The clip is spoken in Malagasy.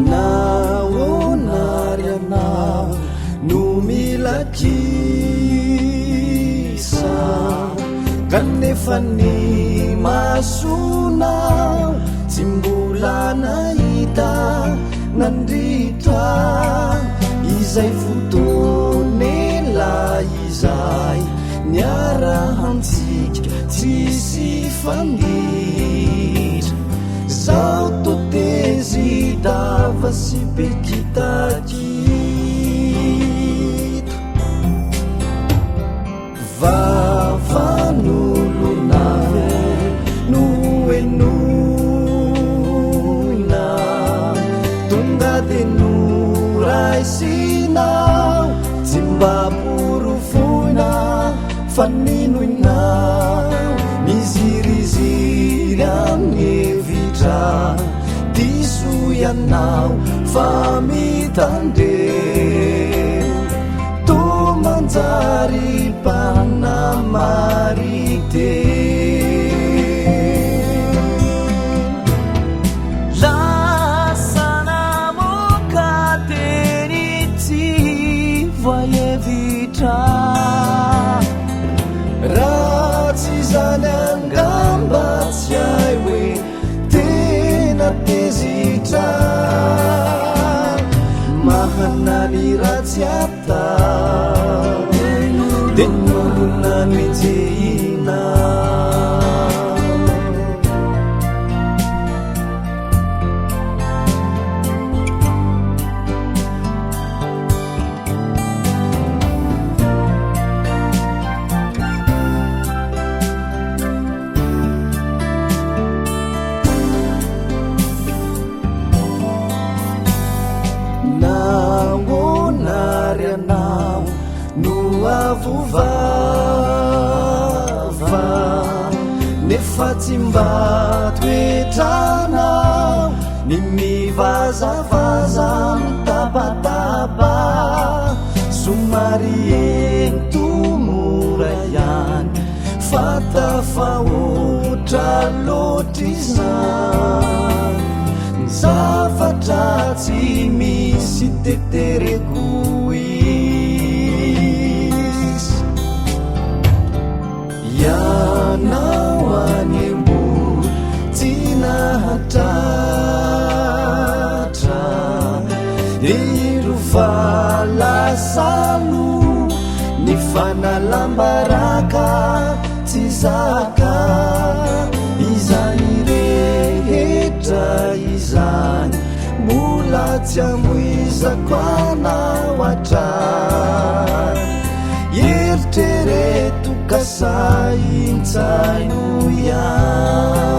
Nahoana ary ianao no mila kisa kanefa ny masonao tsy mbola nahita nandritra izay fotoan'ela izay niarahantsika tsisy fanditra. Zaho to tezi-dava sy be kitakita. Vavan'olona ve no henoina? Tonga dia noraisinao, tsy mba porofoina fa ninoinao. Miziriziry amin'ny hevitra diso ianao fa mitandrema. Toa manjary mpanamari-tena. Lasa namoaka teny tsy voahevitra. Raha tsy izany angamba tsy hay hoe tena tezitra. Mahana ny ratsy atao dia ny olona no enjehina. Nahoana ary ianao no avo vava nefa tsy mba toetranao ny mivazavaza mitabataba somary ento mora ihany fa tafahoatra loatra izany ny zavatra tsy misy tetereko izy. Ianao any mbola tsy nahatratra Iro fa lasa aloha ny fanalam-baraka tsy zaka. Izany rehetra izany mbola tsy amoizako anao hatrany. Eritrereto ka saintsaino ihany.